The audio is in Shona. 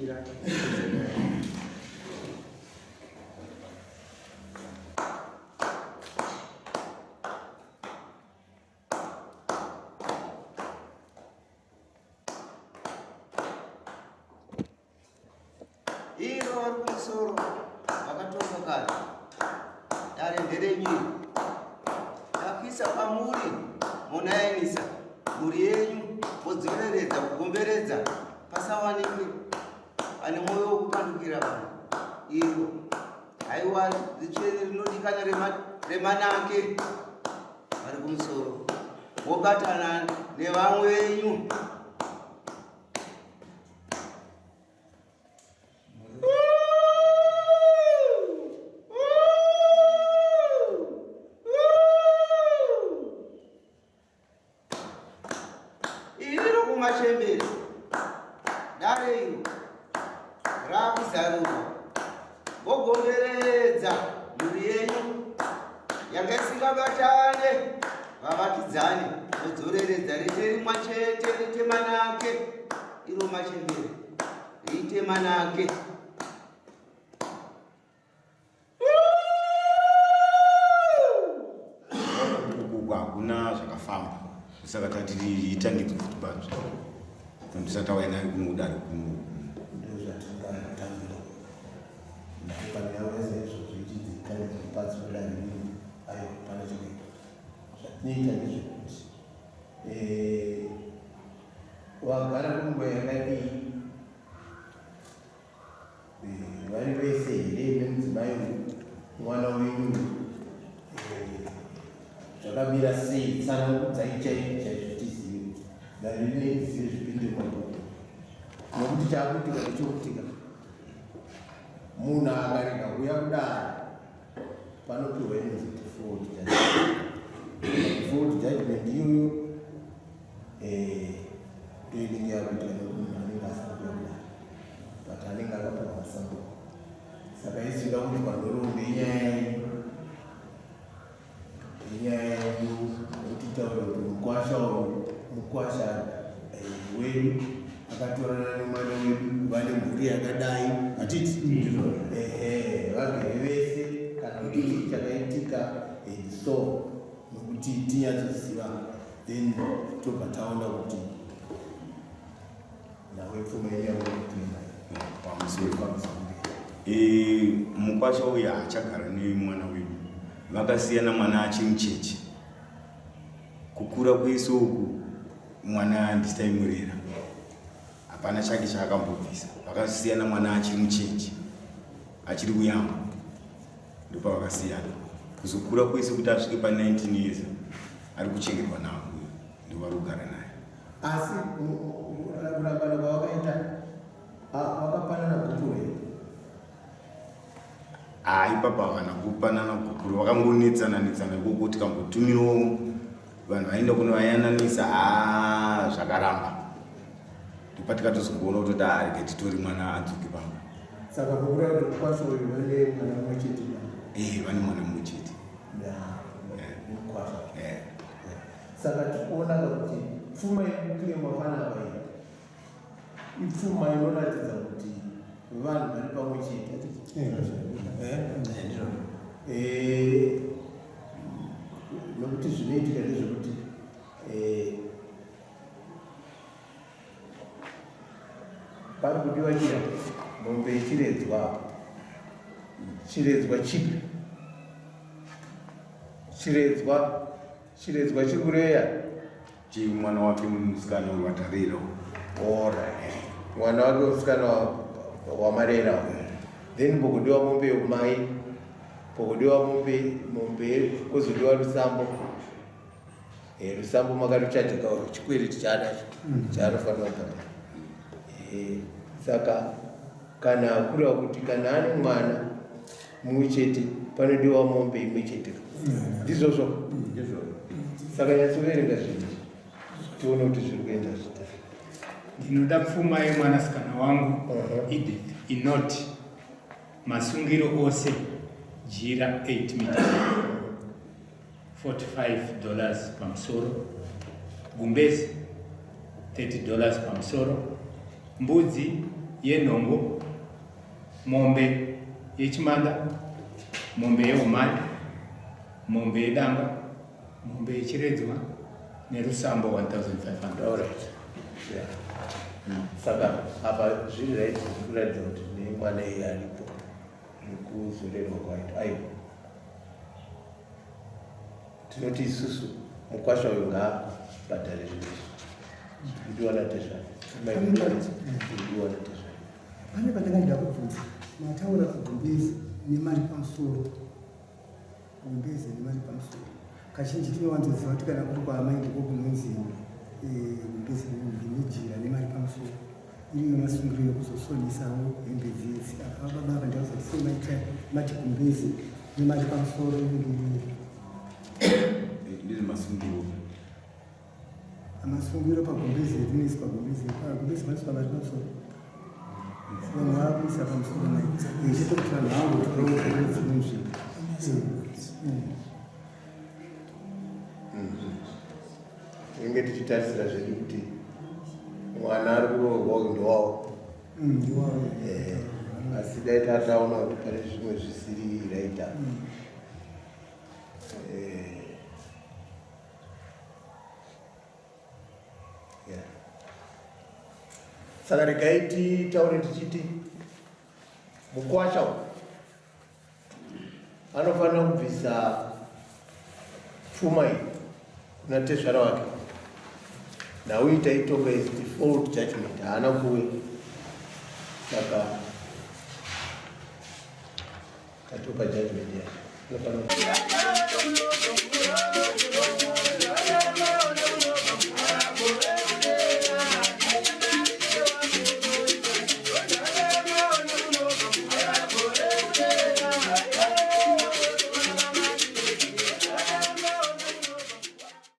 Jira. Iro vari kumusoro vakatonga kare. Dare nderenyu iri. Ndakuisa pamuri munayanisa mhuri yenyu modzoreredza kugomberedza pasawanikwe ane mwoyo wokupandukira vanhu. Iro haiwa ritsvene rinodikana remanake vari kumusoro wobatana nevamwe venyu. Iro kumachembere dare iro rakuzarurwa vogomberedza mhuri yenyu yanga isingabatane vavakidzani vodzoreredza rite rimwa chete rite manake iro machembere riite manake. Uku hakuna zvakafamba saka tati itangidzwe futi patsva ndisati tauya nayo kuno kudare kuno. Ndozvatingatambira pane izvozvo ichinzi itangidzwe patsva kudare rino ayo pane chekuita zvatinoita ndezvekuti eh, wagara kwenguva yakadii eh, vari vese here nemudzimai uyu mwana wenyu eh, zvakamira sei tsanangudzai chaizvo chaizvo tizive dare rineizive zvipinde mabhuku nokuti chaakuitika ndechokutika munhu akarega kuuya kudare panopiwa inonzi default judgment. Default judgment iyoyo eh, ndoinenge yakuitika nekuti munhu anenge asina kuuya kudare but anenge akapiwa masambo saka isu toda kuti panhoroondo yenyaya yenyu yenyaya yenyu nekuti taure kuti mukwasha uyu mukwasha eh, wedu akatorana nemwana wedu vane mhuri yakadai hatiti ehe vagere vese kana kuti chii chakaitika and so nokuti tinyatsoziva then tobva taona kuti nhau yepfuma yenyu yakunokuima pamusoro eh, mukwasha uyu haachagara nemwana wedu vakasiyana mwana achiri mucheche Kukura kwese uku mwana ndisitaimurera hapana chake chaakambobvisa vakasiyana mwana achiri mucheche achiri kuyamba ndopavakasiyana kuzokura kwese kuti asvike pa 19 years ari kuchengetwa naambuya ndovari kugara naye asi kurambana kwavakaita vakapanana gupuro here Haa ipapa havana kupanana gupuro vakangonetsana netsana ikoko tikambotumirawo vanhu vaenda kunovayananisa haa zvakaramba ndopatikatozongoona kutoti haa rega titori mwana adzoke pamba saka kukura kuti mukwasha uyu vane mwana mumwe chete ee vane mwana mumwe chete mukwasha saka tikuona kuti pfuma yekuclaimwa panapa iyi Ipfuma inoratidza kuti vanhu vari pamwe chete. Eh? Eh, nokuti zvinoitika ndezvekuti eh, pari kudiwa chiya mombe yechiredzwa apo chiredzwa chipi chiredzwa chiredzwa chiri kureya Chii mwana wake musikana watarira. Alright. Mwana wake musikana wamarera. Then pokudiwa mombe yokumai, pokudiwa mombe mombe kozodiwa rusambo. Eh, rusambo makaruchaja kauro chikwereti chaanacho chaanofanira kubhadhara. Eh, saka kana kureva kuti kana ane mwana mumwe chete panodiwa mombe imwe chete ndizvozvo saka nyatsoverenga zvinhu tione kuti zviri kuenda zvita ndinoda pfuma yemwanasikana wangu Edith inoti masungiro ose jira 8 meter 45 dollars pamusoro gumbezi 30 dollars pamusoro mbudzi yenhongo, mombe yechimanda, mombe yehumai, mombe yedanga, mombe yechiredzwa nerusambo 1500. All right. Yeah. Saka apa zviri right, zviri kuratidza kuti nemwana iye aripo nekuzorerwa kwaita. Aiwa, tinoti isusu mukwasha uyu ngaabhadhare zvinhu izvi. Zvikudiwa natezvara, zvikudiwa natezvara. Pane pandanga kubvunza, mataura pagumbezi nemari pamusoro. Gumbezi nemari pamusoro, kazhinji tinowanzoziva kuti kana kuri kwaamai ndiko kunonzi gumbezi nejira nemari pamusoro, iriyo masungiro yekuzosonisawo hembe dzedzi. Apa baba ava ndauzati sei maita mati gumbezi nemari pamusoro inenge Ndiri masungiro. Amasungiro pagumbezi rinoiswa gumbezi, pagumbezi panoiswa mari pamusoro. Vanhu vakuisa pamusoro mai chete kuti vanhu vangotorawo dzimwe nzvimbo. Tinenge tichitarisira zvedu kuti mwana ari kuroorwa uyu ndowawo. Ndiwawo. Asi dai tataona kuti pane zvimwe zvisiri right apa. Yeah. Saka regai titaure tichiti mukwasha uyu anofanira kubvisa pfuma iyi kuna tezvara wake. Nhau iyi taitonga is default judgment, haana kuuya, saka tatopa judgment yacho, anofanira.